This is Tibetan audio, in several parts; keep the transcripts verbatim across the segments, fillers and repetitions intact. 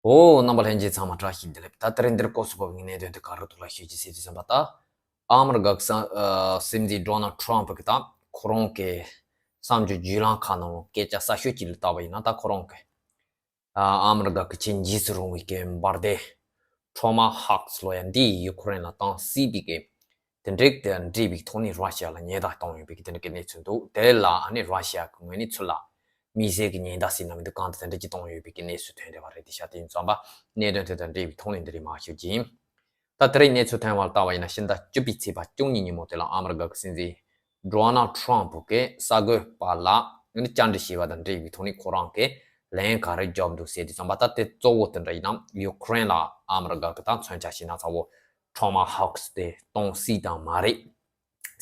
ཨོ། རྣམ་པ་ལྷན་རྒྱས་ཚང་མ་བཀྲ་ཤིས་བདེ་ལེགས། ད་དེ་རིང་འདིར་སྐོར་སུ་བབས་ངེས་གནས་དོན་དེ་ག་རུ་ཐུགས་ལ་ཤོད་ཀྱི་སྲིད་ཀྱི་བསམ་པ། ད་ཨ་མི་རི་ཀ་གི་ས་ཨ་སྲིད་འཛིན་ཌོ་ནལ་ཊམ་ཕ་གི་ད་ཁོ་རང་གི་གསར་འགྱུར་བརྒྱུད་ལམ་ཁག་ནང་ལ་སྐད་ཆ་གསར་ཤོས་ཅིག་ལ་བལྟས་པ་ཡིན་ན། ད་ཁོ་རང་གི་ཨ་ཨ་མི་རི་ཀ་གི་ཆེས་འཇིགས་སུ་རུང་བའི་གི་འབར་མདེལ་ཊོ་མ་ཧོག་ལོ་ཡ་འདི་ཡུ་ཁུ་རེན་ལ་བཏང་སྲིད་པའི་གི་དེ་འདྲའི་དེ་འདྲ་བའི་ཐོག་ནས་ར་ཤི་ཡ་ལ་ཉེན་བརྡ་བཏང་ཡོད་པའི་གི་དེ་འདྲ་གི་གནས་ཚུལ་འདུག་དེ་ལ་ཨ་ནི་ར་ཤི་ཡ་གི་ངོས་ནས་ཚུར་ལ་དམིགས་བསལ་གྱི་ཉེན་བརྡ་ཟེར་ན་མི་འདུག་གང་ལྟར་དེ་འདྲ་ཅིག་བཏང་ཡོད་པའི་གི་གནས་ཚུལ་ཐོན་བསྡད་པ་རེད། དེ་ཤ་དེ་ཡིན་ཙམ་པ་གནད་དོན་དེ་དང་འབྲེལ་བའི་ཐོག་ནས་འདི་རིགས་མར་ཞུ་རྒྱུ་ཡིན། ད་དེ་རིང་གནས་ཚུལ་ཐོན་པར་བལྟས་པ་ཡིན་ན། ཕྱི་ཟླ་བཅུ་པའི་ཚེས་པ་བཅུ་གཉིས་ཉིན་མོ་དེ་ལ་ཨ་མི་རི་ཀ་གི་སྲིད་འཛིན་ཌོ་ནལ་ཊམ་ཕ་གིས་གསར་འགོད་པ་ལ་བཅར་འདྲི་བྱས་པ་དང་འབྲེལ་བའི་ཐོག་ནས་ཁོ་རང་གིས་ལན་ག་རེ་བརྒྱབ་འདུག་ཟེར་དུས་ཙམ་པ། ད་དེ་གཙོ་བོ་དེ་འདྲ་ཡིན་ན་ཡུ་ཁུ་རེན་ལ་ཨ་མི་རི་ཀ་གི་ད་མཚོན་ཆ་བྱས་ན་ཚ་བོ་ཊོ་མ་ཧོག་དེ་གཏོང་སྲིད་དང་མ་རེད།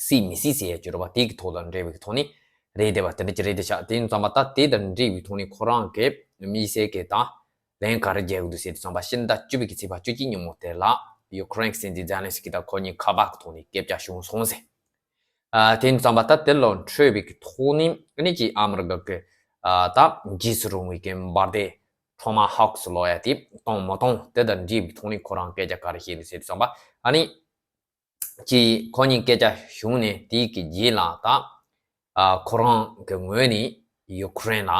སྲིད་མི་སྲིད་ཟེར་ཡ་ཅིག་ཡོད་རེད་པ། དེ་གི་ཐོག་དང་འབྲེལ་བའི་ཐོག་ནས་རེད་བསྡད་པ་དེ་འདྲ་ཅིག་རེད་བསྡད་ཤག་དེ་ཡིན་ཙམ་པ་ད་དེ་དང་འབྲེལ་བའི་ཐོག་ནས་ཁོ་རང་གིས་དམིགས་བསལ་གྱི་ད་ལན་ག་རེ་རྒྱག་གི་འདུག་ཟེར་དུས་ཙམ་པ། ཕྱི་ཟླ་བཅུ་པའི་གི་ཚེས་པ་བཅུ་གཅིག་ཉིན་མོ་དེ་ལ་ཡུ་ཁུ་རེན་གྱི་སྲིད་འཛིན་ཛེ་ལན་སི་ཀི་དང་ཁོ་གཉིས་ཁ་པར་གྱི་ཐོག་ནས་སྐད་ཆ་བྱུང་སོང་ཟེར། ཨ། དེ་ཡིན་ཙམ་པ་ད་དེ་ལ་འཕྲོས་པའི་གི་ཐོག་ནས་ཨ་ནི་ཅིག་ཨ་མི་རི་ཀ་གི་ཨ་ད་འཇིགས་སུ་རུང་བའི་གི་འབར་མདེལ་ཊོ་མ་ཧོག་ལོ་ཡ་དེ་གཏོང་མི་གཏོང་དེ་དང་འབྲེལ་བའི་ཐོག་ནས་ཁོ་རང་སྐད་ཆ་ག་རེ་བཤད་འདུག་ཟེར་དུས་ཙམ་པ། ཨ་ནི་ཅིག་ཁོ་གཉིས་སྐད་ཆ་བྱུང་ནས་དེའི་གི་རྗེས་ལ་ད་ཨ་ཁོ་རང་གི་ངོས་ནས་ཡུ་ཁུ་རེན་ལ་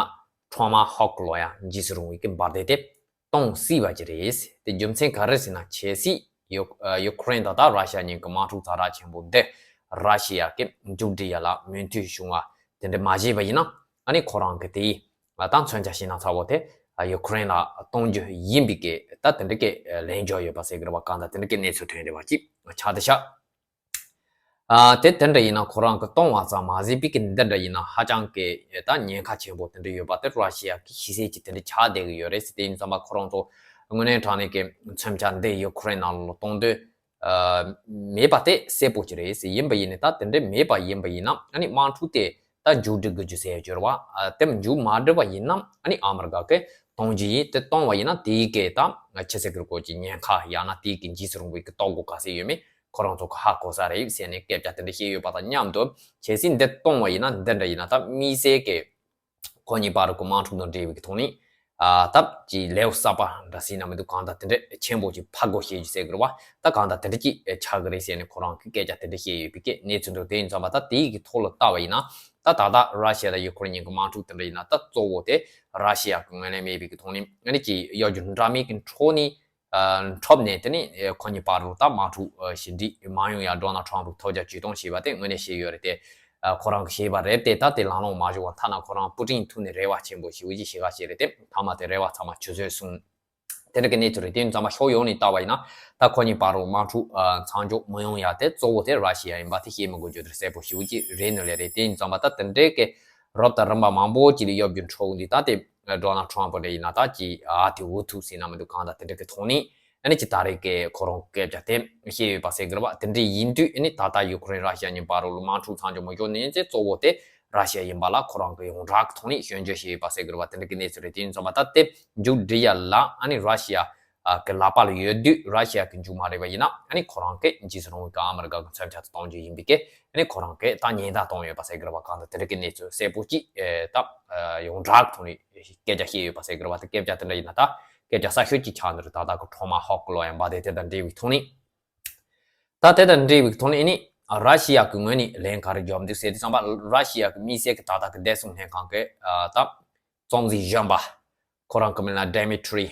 ཊོ་མ་ཧོག་ལོ་ཡ་འཇིགས་སུ་རུང་བའི་གི་འབར་མདེལ་དེ་གཏོང་སྲིད་པ་ཅིག་རེད། དེ་རྒྱུ་མཚན་ག་རེ་ཟེར་ན། གལ་སྲིད་ཡུ་ཡུ་ཁུ་རེན་དང་ད་ར་ཤི་ཡ་གཉིས་ཀྱི་དམག་འཁྲུག་ཛ་དྲག་ཆེན་པོ་འདི་ར་ཤི་ཡ་གི་མཇུག་སྒྲིལ་ཡ་ལ་མོས་མཐུན་བྱུང་བ་དེ་འདྲ་མ་བྱས་པ་ཡིན་ན། ཨ་ནི་ཁོ་རང་གི་དེའི་ད་མཚོན་ཆ་བྱས་ན་ཚ་བོ་དེ་ཡུ་ཁུ་རེན་ལ་གཏོང་རྒྱུ་ཡིན་པའི་གི་ད་དེ་འདྲ་གི་ལན་འཇོག་ཡོད་པ་ཟེར་གི་རེད་པ། གང་ལྟར་དེ་འདྲ་གི་གནས་ཚུལ་ཐོན་བསྡད་པ་ཅིག་ཆགས་བསྡད་ཤག་ཨ། དེ་དེ་འདྲ་ཡིན་ན་ཁོ་རང་གི་གཏོང་བ་ཙམ་མ་ཟད་པའི་གི་འདི་འདྲ་ཡིན་ན་ཧ་ཅང་གི་ད་ཉེན་ཁ་ཆེན་པོ་དེ་འདྲ་ཡོད་པ་དེ་ར་ཤི་ཡ་གི་ཤེས་གསལ་གྱི་དེ་འདྲ་ཆགས་བསྡད་གི་ཡོད་རེད་ཟེར། དེ་ཡིན་ཙམ་པ་ཁོ་རང་ཚོ་དངོས་གནས་དྲང་གནས་ཀྱི་མཚོན་ཆ་འདི་ཡུ་ཁུ་རེན་ནང་ལ་གཏོང་འདོད་ཨ་མེད་པ་དེ་གསལ་པོ་ཅིག་རེད་ཟེར། ཡིན་པ་ཡིན་ནའི་ད་དེ་འདྲ་མེད་པ་ཡིན་པ་ཡིན་ན་ཨ་ནི་དམག་འཁྲུག་དེ་ད་མཇུག་སྒྲིལ་དགོས་རྒྱུ་ཟེར་ཡ་ཅིག་ཡོད་རེད་པ། ཨ། དེ་མཇུག་མ་སྒྲིལ་བ་ཡིན་ན་ཨ་ནི་ཨ་མི་རི་ཀ་གི་གཏོང་རྒྱུ་ཡིན། དེ་གཏོང་བ་ཡིན་ན་དེའི་གི་ད་ཆི་ཟེར་གི་རེད་གོ་ཅིག་ཉེན་ཁ་ཡང་ན་དེའི་གི་འཇིགས་སུ་རུང་བའི་གི་ལྟོ་གོས་ག་ཚད་ཡོད་མེད་ཁོ་རང་ཚོ་གི་ཧ་གོ་ས་རེད་ཟེར་ནས་སྐད་ཆ་དེ་འདྲ་བཤད་ཡོད་པ་དང་མཉམ་དུ། གལ་སྲིད་འདི་གཏོང་བ་ཡིན་ན་འདི་འདྲ་ཡིན་ན་ད་དམིགས་བསལ་གི་ཁོ་གཉིས་བར་གི་དམག་འཁྲུག་དང་འབྲེལ་བའི་གི་ཐོག་ནས་ཨ་སྟབས་ཀྱིས་ལེའུ་གསར་པ་འདྲ་ཟེར་ན་མི་འདུག་གང་ལྟར་དེ་འདྲ་ཆེན་པོ་ཅིག་ཕར་རྒོལ་བྱེད་རྒྱུ་ཟེར་གི་རེད་པ། ད་གང་ལྟར་དེ་འདྲ་ཅིག་ཆགས་གི་རེད་ཟེར་ནས་ཁོ་རང་གི་སྐད་ཆ་དེ་འདྲ་བཤད་ཡོད་པའི་གི་གནས་ཚུལ་འདུག་དེ་ཡིན་ཙམ་པ་ད་དེའི་གི་ཐོག་ལ་བལྟས་པ་ཡིན་ན་ད་ད་ལྟ་ར་ཤི་ཡ་དང་ཡུ་ཁུ་རེན་གཉིས་ཀྱི་དམག་འཁྲུག་དེ་འདྲ་ཡིན་ན་ད་གཙོ་བོ་དེ་ར་ཤི་ཡ་གི་ངོས་ལེན་མེད་པའི་གི་ཐོག་ནས་ཨ་ནི་ཅིག་གཡོ་སྒྱུ་འདྲ་མིན་གི་འཕྲོ་ནས་ཨ་འཁྲབ་ནས་དེ་ནས་ཨ་ཁོ་གཉིས་བར་དུ་ད་དམག་འཁྲུག་ཨ་ཞི་འགྲིག་མ་ཡོང་ཡ་ཌོ་ནལ་ཊམ་ཕ་གི་ཐོལ་རྒྱག་བྱེད་སྟངས་ཞེས་པ་དེ་དངོས་གནས་བཤད་ཡོད་རེད་དེ། ཨ་ཁོ་རང་གིས་བཤད་པ་རེད་དེ། ད་དེ་ལམ་ལྷོང་མ་བྱུང་བ་ཐ་ན་ཁོ་རང་པུ་ཏིན་ཐུག་ནས་རེ་བ་ཆེན་པོ་ཞེ་པོ་ཅིག་བྱེད་ག་བྱས་རེད་དེ། མཐའ་མ་དེ་རེ་བ་ཚང་མ་ཆུད་ཟོས་སོང་། དེ་འདྲ་གི་གནས་ཚུལ་རེད། དེ་ཡིན་ཙམ་པ་ཕྱོགས་ཡོངས་ནས་བལྟས་པ་ཡིན་ན་ད་ཁོ་གཉིས་བར་དུ་དམག་འཁྲུག་ཨ་མཚམས་འཇོག་མི་ཡོང་ཡ་དེ་གཙོ་བོ་དེ་ར་ཤི་ཡ་ཡིན་པ་དེ་བཤད་མི་དགོས་རྒྱུ་དེ་གསལ་པོ་ཞེ་པོ་ཅིག་རེད་ནི་ལས་རེད། དེ་ཡིན་ཙམ་པ་ད་དེ་འདྲའི་གི་རབ་དང་རིམ་པ་མང་པོ་ཅིག་ལ་གཡོ་སྒྱུ་འཕྲོ་འདི་ད་དེ་ཌོ་ནལ་ཊམ་ཕ་འདྲ་ཡིན་ན་ད་ཅིག་ཨ་དེ་འུ་ཐུག་ཟེར་ན་མི་འདུག་གང་ལྟར་དེ་འདྲ་གི་ཐོག་ནས་ཨ་ནི་ཅིག་ད་རེས་ཀྱི་ཁོ་རང་སྐད་ཆ་དེ་བཤད་ཡོད་པ་ཟེར་གི་རེད་པ། དེ་འདྲ་ཡིན་དུས་ཨ་ནི་ད་ལྟ་ཡུ་ཁུ་རེན་ར་ཤི་ཡ་གཉིས་བར་དུ་དམག་འཁྲུག་མཚམས་འཇོག་མི་འཇོག་ནན་ཙེ་གཙོ་བོ་དེ་ར་ཤི་ཡ་ཡིན་པ་ལ་ཁོ་རང་གི་ཡོངས་གྲགས་ཀྱི་ཐོག་ནས་སྐྱོན་བརྗོད་བྱས་ཡོད་པ་ཟེར་གི་རེད་པ། དེ་འདྲ་གི་གནས་ཚུལ་རེད། དེ་ཡིན་ཙམ་པ་ད་དེ་མཇུག་སྒྲིལ་ཡ་ལ་ཨ་ནི་ར་ཤི་ཡ་གི་ལག་པ་ལ་ཡོད་དུས་ར་ཤི་ཡ་གི་མཇུག་མ་སྒྲིལ་བ་ཡིན་ན་ཨ་ནི་ཁོ་རང་གི་འཇིགས་སུ་རུང་བའི་གི་ཨ་མི་རི་ཀ་གི་མཚོན་ཆ་དེ་གཏོང་རྒྱུ་ཡིན་པའི་གི་ཨ་ནི་ཁོ་རང་གི་ད་ཉེན་བརྡ་གཏོང་ཡོད་པ་ཟེར་གི་རེད་པ། གང་ལྟར་དེ་འདྲ་གི་གནས་ཚུལ་གསལ་པོ་ཅིག་ཨེ་ད་ཡོངས་གྲགས་ཀྱི་ཐོག་ནས་སྐད་ཆ་བཤད་ཡོད་པ་ཟེར་གི་རེད་པ། ད་སྐད་ཆ་དེ་འདྲ་ཡིན་ན་ད་སྐད་ཆ་གསར་ཤོས་ཅིག་ཆགས་འདུག་ད་ལྟ་གི་ཊོ་མ་ཧོག་ལོ་ཡ་འབར་མདེལ་དེ་དང་འབྲེལ་བའི་ཐོག་ནས། ད་དེ་དང་འབྲེལ་བའི་ཐོག་ནས་ཨ་ནི་ར་ཤི་ཡ་གི་ངོས་ནས་ལན་ག་རེ་རྒྱབ་འདུག་ཟེར་དུས་ཙམ་པ། ར་ཤི་ཡ་གི་དམིགས་བསལ་གྱི་ད་ལྟ་གི་བདེ་སྲུང་ལྷན་ཁང་གི་ཨ་ད་གཙོ་འཛིན་གཞོན་པ་ཁོ་རང་གི་མིང་ལ་ཌི་མི་ཊི་རི་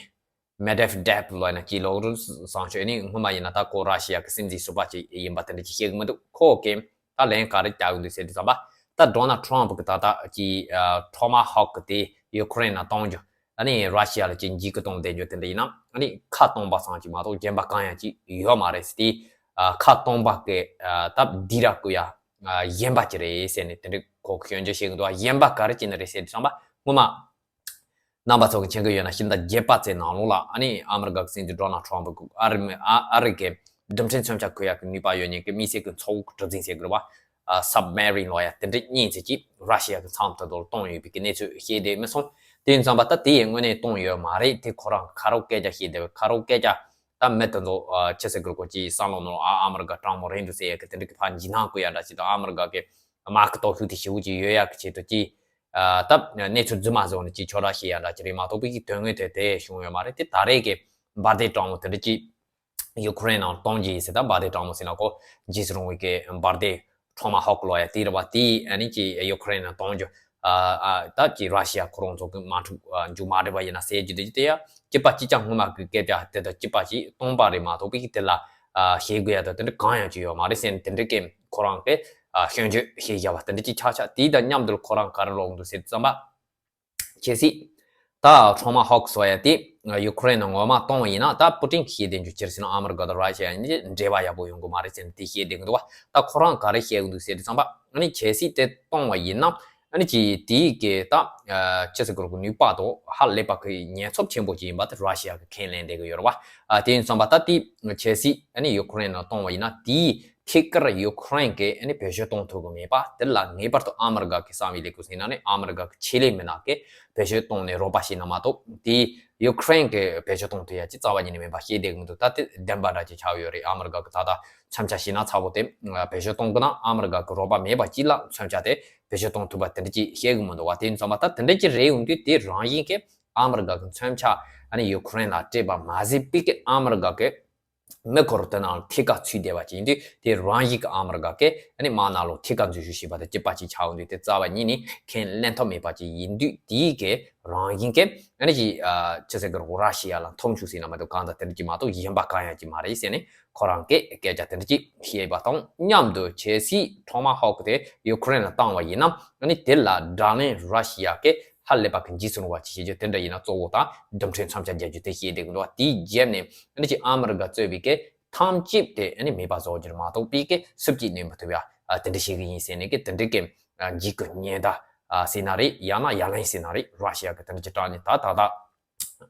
མེ་ཌི་བེ་ཌེབ་ལོ་ཡིན་ན་ཅིག་ལོག་རུ་བཟང་ཤོས་ཨ་ནི་སྔོན་མ་ཡིན་ན་ད་ཁོ་ར་ཤི་ཡ་གི་སྲིད་འཛིན་ཟུར་པ་ཅིག་ཡིན་པ་དེ་འདྲ་ཅིག་བཤད་གི་མི་འདུག་ཁོ་གིས་ད་ལན་ག་རེ་རྒྱག་གི་འདུག་ཟེར་དུས་ཙམ་པ། ད་ཌོ་ནལ་ཊམ་ཕ་གི་ད་ལྟ་ཅིག་ཨ་ཊོ་མ་ཧོག་གི་དེ་ཡུ་ཁུ་རེན་ལ་གཏོང་རྒྱུ། ཨ་ནི་ར་ཤི་ཡ་ལ་ཅིག་འཇིགས་སྐུལ་གཏོང་བསྡད་རྒྱུ་དེ་འདྲ་ཡིན་ན་ཨ་ནི་ཁ་སྟོང་པ་ཙམ་ཅིག་མ་གཏོགས་གཞན་པ་གང་ཡང་ཅིག་ཡོད་མ་རེད་ཟེར་ཏེ། ཨ་ཁ་སྟོང་པ་གི་ཨ་སྟབས་བདེ་ར་བཀོད་ཡ་ཨ་གཞན་པ་ཅིག་རེད་ཟེར་ནས་དེ་འདྲ་ཁོ་གི་སྐྱོན་བརྗོད་བྱེད་གི་འདུག་གཞན་པ་ག་རེ་ཅིག་ནི་རེད་ཟེར་དུས་ཙམ་པ། སྔོན་མ་རྣམ་པ་ཚོ་གི་མཁྱེན་གི་ཡོད་ན་ཕྱི་ཟླ་བརྒྱད་པ་ཚོའི་ནང་ལོགས་ལ་ཨ་ནི་ཨ་མི་རི་ཀ་གི་སྲིད་འཛིན་ཌོ་ནལ་ཊམ་ཕ་གི་ཨ་རི་མི་ཨ་ཨ་རི་གི་འགྲིམ་འགྲུལ་མཚོན་ཆ་འཁོར་ཡག་གི་ནུས་པ་ཡོད་མཁན་གྱི་དམིགས་བསལ་གྱི་མཚོ་འོག་གི་གྲུ་གཟིངས་ཟེར་དགོས་རེད་པ། ཨ་སབ་མེ་རིན་ལབ་ཡག་དེ་འདྲ་གཉིས་ཙམ་ཅིག་ར་ཤི་ཡ་གི་མཚམས་དེ་ཚོ་ལ་གཏོང་ཡོད་པའི་གི་གནས་ཚུལ་བཤད་བསྡད་མི་སོང་། དེ་ཡིན་ཙམ་པ་ད་དེ་ཡི་དངོས་གནས་གཏོང་ཡོད་མ་རེད། དེ་ཁོ་རང་ཁ་རོག་སྐད་ཆ་བཤད་བསྡད་པའི་ཁ་རོག་སྐད་ཆ་ད་མི་དེ་ཚོ་ཨ་ཅི་ཟེར་དགོས་རེད་གོ་ཅིག་བསམ་བློ་ནོར་ཨ་ཨ་མི་རི་ཀ་དྲང་མོ་རེད་འདུག་ཟེར་ཡག་གི་དེ་འདྲ་གི་ཕར་འཇིགས་སྣང་བསྐུལ་ཡག་འདྲ་ཅིག་དང་ཨ་མི་རི་ཀ་གི་དམག་གི་སྟོབས་ཤུགས་དེ་ཞེ་པོ་ཅིག་ཡོད་ཡག་གི་ཆེད་དུ་ཅིག་ཨ་ད་གནས་ཚུལ་རྫུན་མ་བཟོས་ནས་ཅིག་ཁྱོད་ར་ཤེས་ཡ་འདྲ་ཅིག་རེད་མ་གཏོགས་པའི་གི་དོན་དངོས་དེ་དེ་བྱུང་ཡོད་མ་རེད། དེ་ད་རེས་ཀྱི་འབར་མདེལ་སྤྲང་བོ་དེ་འདྲ་ཅིག་ཡུ་ཁུ་རེན་ནང་གཏོང་རྒྱུ་ཡིན་ཟེར། ད་འབར་མདེལ་སྤྲང་བོ་ཟེར་ན་ཁོ་འཇིགས་སུ་རུང་བའི་གི་འབར་མདེལ་ཊོ་མ་ཧོག་ལོ་ཡ་དེ་རེད་བ། དེ་ཨ་ནི་ཅིག་ཡུ་ཁུ་རེན་ནང་གཏོང་རྒྱུ་ཨ་ཨ་ད་ཅིག་ར་ཤི་ཡ་ཁོ་རང་ཚོ་གི་དམག་འཁྲུག་ཨ་མཇུག་མ་སྒྲིལ་བ་ཡིན་ན་ཟེར་རྒྱུ་དེ་དེ་ཡ་སྐྱིད་པ་ཅིག་ཀྱང་སྔོན་མ་གི་སྐད་ཆ་དེ་དང་གཅིག་པ་ཅིག་སྟོང་པ་རེད་མ་གཏོགས་པའི་གི་དེ་ལ་ཨ་བཤད་དགོས་ཡ་ད་དེ་འདྲ་གང་ཡང་ཅིག་ཡོད་མ་རེད་ཟེར་ནས་དེ་འདྲ་གི་ཁོ་རང་གི་ཨ་སྐྱོན་བརྗོད་བྱས་བཞག་པ་དེ་འདྲ་ཅིག་ཆགས་ཆགས། དེ་དང་མཉམ་དུ་ཁོ་རང་ག་རེ་ལབ་འདུག་ཟེར་དུས་ཙམ་པ། གལ་སྲིད་ད་ཊོ་མ་ཧོག་ཟེར་ཡ་དེ་ཡུ་ཁུ་རེན་ནང་ངོ་མ་གཏོང་བ་ཡིན་ན། ད་པུ་ཏིན་གྱིས་བཤད་བསྡད་རྒྱུ་ཅི་རེད་ཟེར་ན་ཨ་མི་རི་ཀ་དང་ར་ཤི་ཡ་གཉིས་འབྲེལ་བ་ཡག་པོ་ཡོང་གི་མ་རེད་ཟེར་ནས་དེ་བཤད་བསྡད་གི་འདུག་བ། ད་ཁོ་རང་ག་རེ་བཤད་གི་འདུག་ཟེར་དུས་ཙམ་པ། ཨ་ནི་གལ་སྲིད་དེ་གཏོང་བ་ཡིན་ན་ཨ་ནི་ཅིག་དེའི་གི་ད་ཅི་ཟེར་དགོས་རེད་གོ་ནུས་པ་དང་ཧ་ལས་པ་གི་ཉེན་ཚབས་ཆེན་པོ་ཅིག་ཡིན་པ་དེ་ར་ཤི་ཡ་གིས་ཁས་ལེན་བསྡད་གི་ཡོད་རེད་བ། ཨ་དེ་ཡིན་དུས་ཙམ་པ་ད་དེ་གལ་སྲིད་ཨ་ནི་ཡུ་ཁུ་རེན་ནང་གཏོང་བ་ཡིན་ན་དེའི་ཐད་ཀར་ཡུ་ཁུ་རེན་གྱིས་ཨ་ནི་བེད་སྤྱོད་གཏོང་ཐུབ་ཀྱི་མེད་པ་དེ་ལ་ངེས་པར་དུ་ཨ་མི་རི་ཀ་གི་བསམ་ཡས་ལས་ཁུངས་ཟེར་ན་ནི་ཨ་མི་རི་ཀ་གི་ཆེད་ལས་མི་སྣ་གིས་བེད་སྤྱོད་གཏོང་ནས་རོགས་པ་བྱས་ན་མ་གཏོགས་དེ་ཡུ་ཁུ་རེན་གྱིས་བེད་སྤྱོད་གཏོང་ཐུབ་ཡ་ཅིག་རྩ་བ་ཉིད་ནས་མེད་པ་བཤད་བསྡད་ཀྱི་འདུག་ད་དེ་བདེན་པ་འདྲ་ཅིག་ཆགས་ཡོད་རེད། ཨ་མི་རི་ཀ་གི་ད་ལྟ་མཚོན་ཆ་བྱས་ན་ཚ་བོ་དེ་བེད་སྤྱོད་གཏོང་དགོས་ན་ཨ་མི་རི་ཀ་གི་རོགས་པ་མེད་པ་ཅིག་ལ་མཚོན་ཆ་དེ་བེད་སྤྱོད་གཏོང་ཐུབ་པ་དེ་འདྲ་ཅིག་བཤད་གི་མི་འདུག་བ། དེ་ཡིན་དུས་ཙམ་པ་ད་དེ་འདྲ་ཅིག་རེད་ཡོང་དུས་དེ་རང་བཞིན་གྱིས་ཨ་མི་རི་ཀ་གི་མཚོན་ཆ་ཨ་ནི་ཡུ་ཁུ་རེན་ལ་སྤྲད་པ་མ་ཟད་པའི་གི་ཨ་མི་རི་ཀ་གི་མི་ཁོ་རང་དེ་ནང་ལ་ཐད་ཀར་ཚུད་བསྡད་པ་ཅིག་ཡིན་དུས་དེ་རང་བཞིན་གྱི་ཨ་མི་རི་ཀ་གིས་ཨ་ནི་དམག་ནང་ལོགས་ཐད་ཀར་འཛུལ་ཞུགས་བྱས་པ་དང་གཅིག་པ་ཅིག་ཆགས་ཡོང་དུས་དེ་རྩ་བ་ཉིད་ནས་ཁས་ལེན་ཐབས་མེད་པ་ཅིག་ཡིན་དུས་དེའི་གི་རང་བཞིན་གྱིས་ཨ་ནི་ཅིག་ཨ་ཅི་ཟེར་གི་རེད་གོ་ར་ཤི་ཡ་ལ་མཐོང་ཆུང་ཟེར་ན་མ་གཏོགས་གང་ལྟར་དེ་འདྲ་ཅིག་མ་གཏོགས་གཞན་པ་གང་ཡང་ཅིག་མ་རེད་ཟེར་ནས་ཁོ་རང་གིས་སྐད་ཆ་དེ་འདྲ་ཅིག་བཤད་པ་དང་མཉམ་དུ་གལ་སྲིད་ཊོ་མ་ཧོག་དེ་ཡུ་ཁུ་རེན་ལ་བཏང་བ་ཡིན་ན་ཨ་ནི་དེ་ལ་དགྲ་ལན་ར་ཤི་ཡ་གིས་ཧ་ལས་པ་གི་འཇིགས་སུ་རུང་བ་ཅིག་བྱེད་རྒྱུ་དེ་འདྲ་ཡིན་ན་གཙོ་བོ་དང་རྡུལ་ཕྲན་མཚོན་ཆ་རྒྱག་རྒྱུ་དེ་བཤད་བསྡད་ཀྱི་འདུག་བ། དེའི་རྗེས་ནས་ཨ་ནི་ཅིག་ཨ་མི་རི་ཀ་གཙོས་པའི་གི་ཐམས་ཅད་དེ་ཨ་ནི་མེད་པ་བཟོ་རྒྱུར་མ་གཏོགས་པའི་གི་སུབ་ཀྱིས་གནོན་མི་ཐུབ་ཡ་ཨ་དེ་འདྲ་བྱེད་གི་ཡིན་ཟེར་ནས་གི་དེ་འདྲའི་གི་ཨ་འཇིགས་སྐུལ་ཉེན་བརྡ་ཨ་ཟེར་ན་རེད། ཡང་ན་ཡ་ལན་ཟེར་ན་རེད། ར་ཤི་ཡ་གི་དེ་འདྲ་ཅིག་སྤྲད་ནས་ད་ད་ད་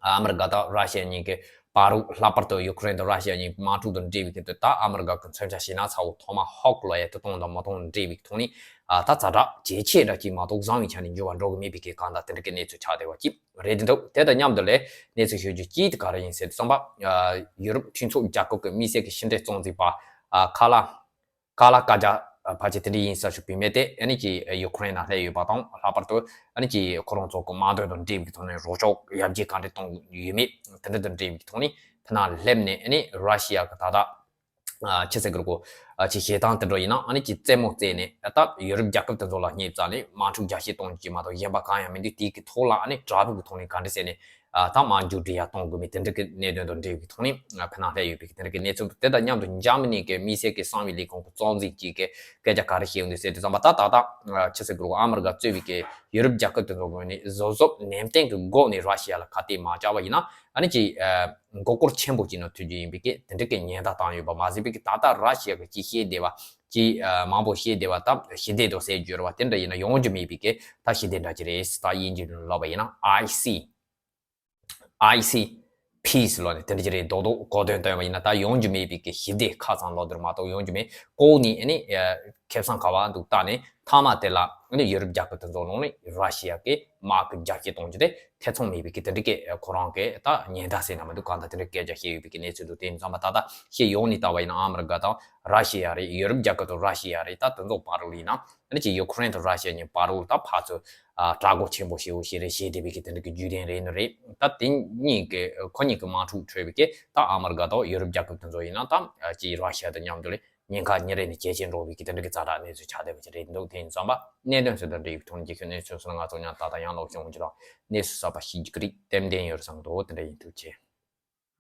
ཨ་མི་རི་ཀ་དང་ར་ཤི་ཡ་གཉིས་ཀྱི་བར་དུ་ལྷག་པར་དུ་ཡུ་ཁུ་རེན་དང་ར་ཤི་ཡ་གཉིས་དམག་འཁྲུག་དང་འབྲེལ་བའི་དེ་དུས་ད་ཨ་མི་རི་ཀ་གི་མཚོན་ཆ་ཞེད་སྣ་ཚ་བོ་ཐོག་མ་ཧོག་ལོ་ཡ་དེ་གཏོང་དང་མ་གཏོང་འབྲེལ་བའི་ཐོག་ནས་ཨ་ད་ཛ་དྲག་ཇེ་ཆེ་འདྲ་ཅིག་མ་གཏོགས་བཟང་བའི་ཆ་ནས་འགྱུར་བ་འགྲོ་གི་མེད་པའི་གི་གང་ལྟར་དེ་འདྲ་གི་གནས་ཚུལ་ཆགས་བསྡད་པ་ཅིག་རེད་འདུག་དེ་དང་མཉམ་དུ་ལས་གནས་ཚུལ་ཤོད་རྒྱུ་གཅིག་དེ་ག་རེ་ཡིན་ཟེར་དུས་ཙམ་པ། ཡུ་རོབ་མཐུན་ཚོགས་རྒྱལ་ཁབ་ཀྱི་དམིགས་བསལ་གྱི་ཕྱི་འབྲེལ་གཙོ་འཛིན་པ་ཁ་ལ་ཁ་ལ་ཀ་ཇ་ཕལ་ཆེར་དེ་འདྲ་ཡིན་ས་ཞིག་བུད་མེད་དེ་ཨ་ནི་ཀྱིས་ཡུ་ཁུ་རེན་ནང་སླེབས་ཡོད་པ་དང་ལྷག་པར་དུ་ཨ་ནི་ཀྱིས་ཁོ་རང་ཚོ་གི་དམག་དོན་དང་འབྲེལ་བའི་ཐོག་ནས་རོགས་སྐྱོར་ཡར་རྒྱས་ག་འདྲ་གཏོང་ཡོད་མེད་དེ་འདྲ་དང་འབྲེལ་བའི་ཐོག་ནས་ཕ་ནང་སླེབས་ནས་ཨ་ནི་ར་ཤི་ཡ་གི་ད་ལྟ། ཨ་ཅི་ཟེར་གི་རེད་གོ། ཨ་ཅི་བྱེད་སྟངས་དེ་འདྲ་ཡིན་ན་ཨ་ནི་ཅི་རྩེད་མོ་རྩེས་ནས་ཨ་ད་ཡུ་རོབ་རྒྱལ་ཁབ་དེ་ཚོ་ལ་བསྙེས་ཙང་ནས་དམག་འཁྲུག་རྒྱག་ཤེས་གཏོང་རྒྱུ་མ་གཏོགས་གཞན་པ་གང་ཡང་མི་འདུག་དེའི་གི་ཐོག་ལ་ཨ་ནི་དྲག་པོ་གི་ཐོག་ནས་ག་འདྲ་ཟེར་ནས་ཨ་ད་དམག་མཇུག་སྒྲིལ་ཡ་གཏོང་དགོས་མིན་དེ་འདྲ་གི་གནད་དོན་དང་འབྲེལ་བའི་ཐོག་ནས་ཨ་ཕ་ནང་སླེབས་ཡོད་པའི་གི་དེ་འདྲ་གི་གནས་ཚུལ་འདུག་དེ་དང་མཉམ་དུ་འཇར་མ་ནི་གི་དམིགས་བསལ་གི་གསང་བའི་ལས་ཁུངས་གི་གཙོ་འཛིན་གཅིག་གི་སྐད་ཆ་ག་རེ་བཤད་ཡོང་འདུག་ཟེར་དུས་ཙམ་པ་ད་ད་ད་ཨ་ཅི་ཟེར་གི་རེད་གོ། ཨ་མི་རི་ཀ་གཙོས་པའི་གི་ཡུ་རོབ་རྒྱལ་ཁབ་དེ་ཚོ་ངོས་ནས་གཟབ་གཟབ་ནན་ཏན་གི་སྒོ་ནས་ར་ཤི་ཡ་ལ་ཁ་གཏད་མ་བཅག་པ་ཡིན་ན་ཨ་ནི་ཅི་ཨ། མགོ་སྐོར་ཆེན་པོ་ཅིག་ནང་ཐུག་རྒྱུ་ཡིན་པའི་གི་དེ་འདྲ་གི་ཉེན་བརྡ་བཏང་ཡོད་པ་མ་ཟད་པའི་གི་ད་ལྟ་ར་ཤི་ཡ་གི་ཅིག་བཤད་བསྡད་པ་ཅིག་ཨ་མང་པོ་བཤད་བསྡད་པ་ད་ཞི་བདེ་དང་ཟེར་རྒྱུ་རེད་བ། དེ་འདྲ་ཡིན་ན་ཡོང་རྒྱུ་མེད་པའི་གི་ད་ཞི་བདེ་འདྲ་ཅིག་རེད། ད་དབྱིན་ཇི་ནང་ལབ་པ་ཡིན་ན་ཨའི་སི་ཨའི་སི་ཕི་སི་ལབ་ནས་དེ་འདྲ་ཅིག་རེད། རྡོག་རྡོག་གོ་དོན་བཏོན་པ་ཡིན་ན་ད་ཡོང་རྒྱུ་མེད་པའི་གི་ཞི་བདེ་ཁ་སང་ལོག་དུས་མ་གཏོགས་ཡོང་རྒྱུ་མེད། ལྐོག་ནས་ཨ་ནི་ཨ་ཁེ་བཟང་ག་བ་འདུག་ལྟ་ནས་མཐའ་མ་དེ་ལ་ཨ་ནི་ཡུ་རོབ་རྒྱལ་ཁབ་དེ་ཚོ་ནང་ནས་ར་ཤི་ཡ་གི་དམག་གི་རྒྱབ་སྐྱོར་གཏོང་རྒྱུ་དེ་ཐེ་ཚོམ་མེད་པའི་གི་དེ་འདྲ་གི་ཁོ་རང་གི་ད་ཉེན་བརྡ་ཟེར་ན་མི་འདུག་གང་ལྟར་དེ་འདྲ་སྐད་ཆ་བཤད་ཡོད་པའི་གི་གནས་ཚུལ་འདུག་དེ་ཡིན་ཙང་མ་ད་ལྟ་ཤེས་ཡོང་ནས་ལྟ་བ་ཡིན་ན་ཨ་མི་རི་ཀ་དང་ར་ཤི་ཡ་རེད། ཡུ་རོབ་རྒྱལ་ཁབ་དང་ར་ཤི་ཡ་རེད། ད་དེ་ཚོ་བར་ལ་ཡིན་ན་ཨ་ནི་ཅིག་ཡུ་ཁུ་རེན་དང་ར་ཤི་ཡ་གཉིས་བར་ལ་ད་ཕར་ཚུར་ཨ་དྲག་རྒོལ་ཆེན་པོ་ཞེ་པོ་ཞིག་རེད་བྱེད་བསྡད་པའི་གི་དེ་འདྲ་གི་རྒྱུ་རྐྱེན་རེད་ནི་རེད། ད་དེ་གཉིས་ཀྱི་ཁོ་གཉིས་ཀྱི་དམག་འཁྲུག་འཕྲོས་པའི་གི་ད་ཨ་མི་རི་ཀ་དང་ཡུ་རོབ་རྒྱལ་ཁབ་དེ་ཚོ་ཡིན་ན་ད་ཅིག་ར་ཤི་ཡ་དང་མཉམ་དུ་ལས། ཉེན་ཁ་ཉིན་རེ་ནས་ཇེ་ཆེར་འགྲོ་བའི་གི་དེ་འདྲ་གི་ཛ་དྲག་གནས་ཚུལ་ཆགས་བསྡད་པ་ཅིག་རེད་འདུག་དེ་ཡིན་ཙང་པ་གནད་དོན་ཚོ་དང་འབྲེལ་བའི་ཐོག་ནས་རྒྱུ་མཚན་གནས་ཚུལ་སོགས་ལ་ང་ཚོ་ཉར་ད་ལྟ་ཡང་ལོག་བྱུང་རྒྱུ་དང་གནས་ཚུལ་གསར་པ་ཤེས་རྒྱུ་གི་རིགས་ཏན་ཏན་ཡོད་རེད་བསམ་འདུག་དེ་འདྲ་ཡིན་ཐུགས་རྗེ་ཆེ།